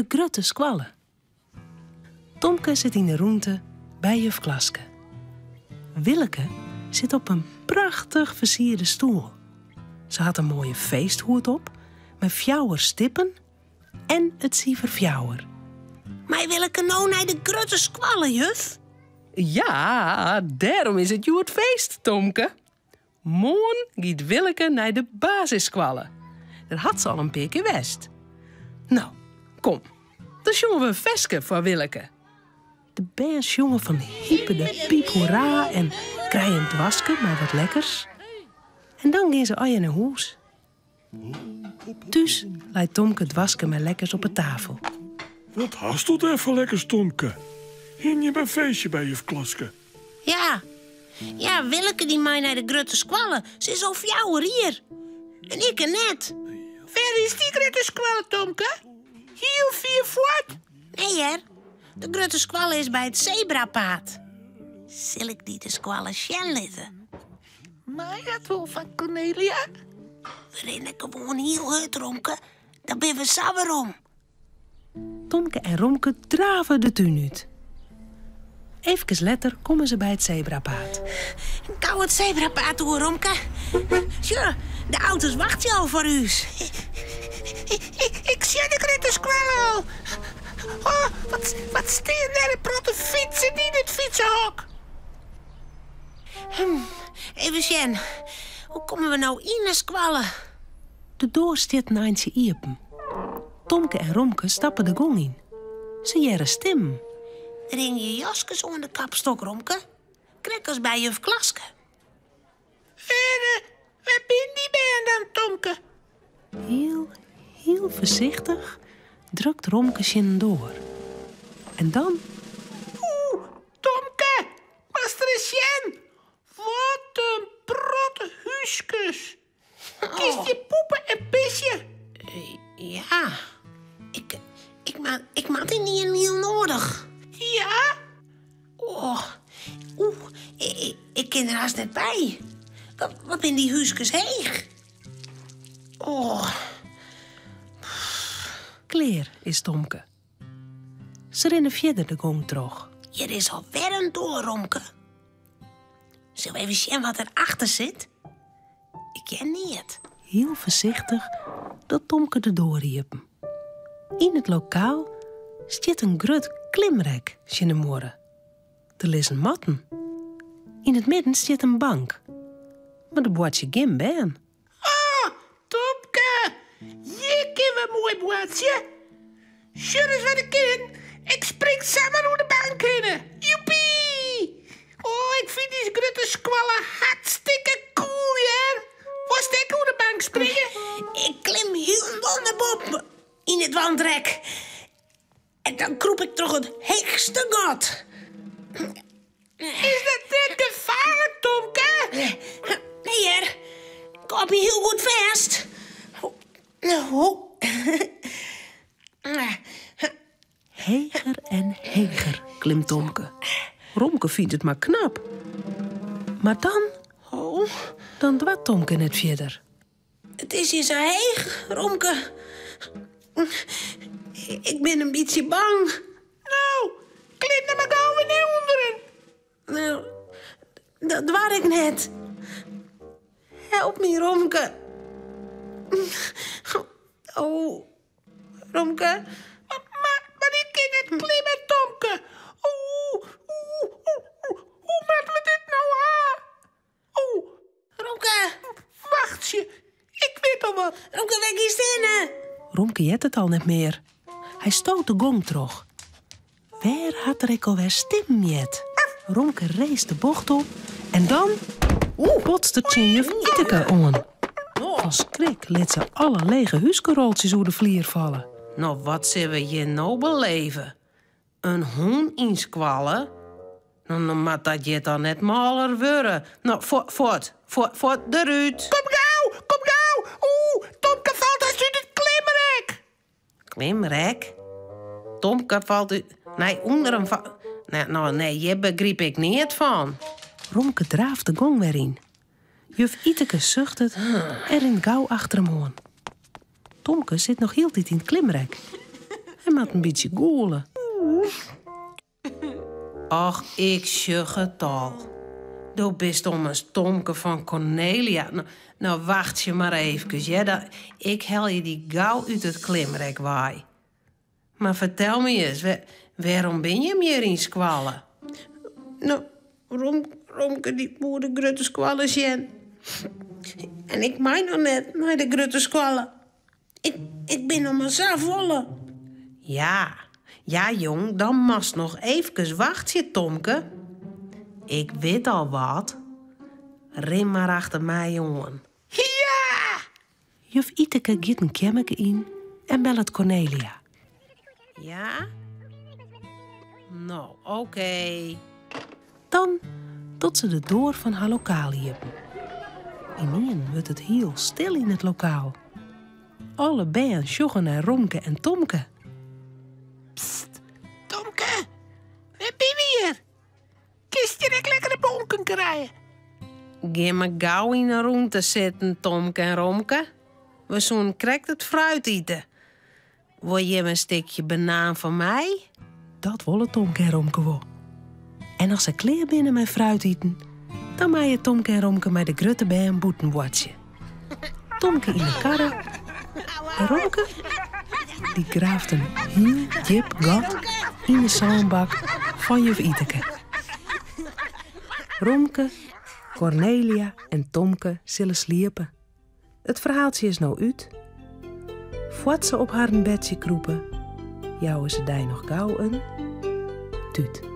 De grutte skoalle. Tomke sit yn de rûnte by juf Klaske. Willeke sit op in prachtich fersierde stoel. Se hat in moaie feesthoed op mei fjouwer stippen en it sifer fjouwer. Mei Willeke no nei de grutte skoalle, juf? Ja, dêrom is it hjoed feest, Tomke. Moarn giet Willeke nei de basisskoalle. Dêr hat se al in pear kear west. No, kom, dan sjonge we in ferske foar Willeke. De bern sjonge fan hipe de piep hoera en krije in doaske mei wat lekkers. En dan gean se allegear nei hûs. Thús leit Tomke it doaske mei lekkers op 'e tafel. Wat hasto dêr foar lekkers, Tomke? Hiene jim in feestje by juf Klaske? Ja, ja, Willeke dy mei nei de grutte skoalle. Se is al fjouwer jier. En ikke net. Wêr is dy grutte skoalle, Tomke? Hiel fier fuort? Nee hear, de grutte skoalle is by it sebrapaad. Sil ik dy de skoalle sjen litte? Mei dat wol fan Kornelia? We rinne gewoan hiel hurd, Romke. Dan binne we sa werom. Tomke en Romke drave de tún út. Efkes letter komme se by it sebrapaad. Gau it sebrapaad oer, Romke. Sjoch, de auto's wachtsje al foar ús. Ik sjoch de grutte skoalle al. Oh, wat, wat stean dêr in protte fytsen yn it fytsehok. Hm, even sjen. Hoe komme we no yn de skoalle? De doar stiet in eintsje iepen. Tomke en Romke stappe de gong yn. Se hearre stimmen. Der hingje jaskes oan de kapstok, Romke. Krekt as by juf Klaske. Wêr, wêr binne dy bern dan, Tomke? Hiel, hiel foarsichtich drukt Romke tsjin in doar. En dan. Oeh, Tomke, moatst ris sjen. Wat in protte húskes. Kinst hjir poepe en pisje? Ja, ik, ik, ik moat yn ien hiel noadich. Ja? Oh, oeh, ik, ik kin der hast net by. Wat, wat binne dy húskes heech? Oh. Klear is Tomke. Se rinne fierder de gong troch. Hjir is alwer in doar, Romke. Sille we even sjen wat der achter sit? Ik hear neat. Hiel foarsichtich docht Tomke de doar iepen. Yn it lokaal stiet in grut klimrek tsjin de muorre. Der lizze matten. Yn it midden stiet in bank. Mar der boartsje gjin bern. Ah, Tomke, hjir kinne we moai boartsje. Sjoch ris wat ik kin. Ik spring samar oer de bank hinne. Joepie! Oh, ik fyn dizze grutte skoalle hartstikke cool, hear. Wolst ek oer de bank springe? Ik klim hielendal nei boppen yn it wandrek. En dan krûp ik troch it heechste gat. Is dat net gefaarlik, Tomke? Nee hear, ik hâld my hiel goed fêst. Heger en heger klimt Tomke. Romke fynt it mar knap. Mar dan, dan doart Tomke net fierder. It is hjir sa heech, Romke. Ik bin in bytsje bang. No, klim dan mar gau wer nei ûnderen. No, dat doar ik net. Help my, Romke. Oh, Romke. Mar, mar ik kin net klimme, Tomke. Oeh, oeh, oeh, hoe moatte we dit no ha? Oeh. Romke. Wachtsje, ik wit al wat. Romke, wêr giest hinne? Romke heart it al net mear. Hy stoot de gong troch. Wêr hat er ek alwer stimmen heard? Romke race de bocht op en dan botst er tsjin juf Iteke oan. Fan skrik lit se alle lege húskeroltsjes oer de flier falle. No, wat sille we hjir no beleve? In hûn yn skoalle? No, no moat dat hjir dan net mâler wurde. No, fuort, fuort, fuort derút. Kom gau, kom gau! Oeh, Tomke falt hast út it klimrek. Klimrek? Tomke falt út... Nei ûnderen fa... Nee, no, nee, hjir begryp ik neat fan. Romke draaft de gong wer yn. Juf Iteke suchtet en rint gau achter him oan. Tomke sit noch hieltyd yn it klimrek. En moat in bytsje gûle. Och, ik sjoch it al. Do bist ommers Tomke fan Kornelia. No, wachtsje mar eefkes, hear. Ik helje dy gau út it klimrek wei. Mar fertel my ris, wêrom binne jim hjir yn skoalle? No, Romke dy woe de grutte skoalle sjen. En ik mei noch net nei de grutte skoalle. Ik bin noch mar safolle. Ja, ja jong, dan moatst noch eefkes wachtsje, Tomke. Ik wit al wat. Rin mar achter my oan. Ja! Juf Iteke giet in keammerke yn en bellet Kornelia. Ja? No, oké. Dan docht se de doar fan har lokaal iepen. Ynienen wurdt it hiel stil yn it lokaal. Alle bern sjogge nei Romke en Tomke. Psst, Tomke, wêr binne we hjir? Kinst hjir ek lekkere bonken krije? Gean mar gau yn 'e rûnte sitten, Tomke en Romke. We soenen krekt it fruit ite. Wolle jim in stikje banaan fan my? Dat wolle Tomke en Romke wol. En as se klear binne mei fruit iten, dan meie Tomke en Romke mei de grutte bern bûten boartsje. Tomke yn de karre en Romke dy graaft in hiel djip gat yn de sânbak fan juf Iteke. Romke, Kornelia en Tomke sille sliepe. It ferhaaltsje is no út. Foar't se op harren bedsje krûpe, jouwe se dy noch gau in tút.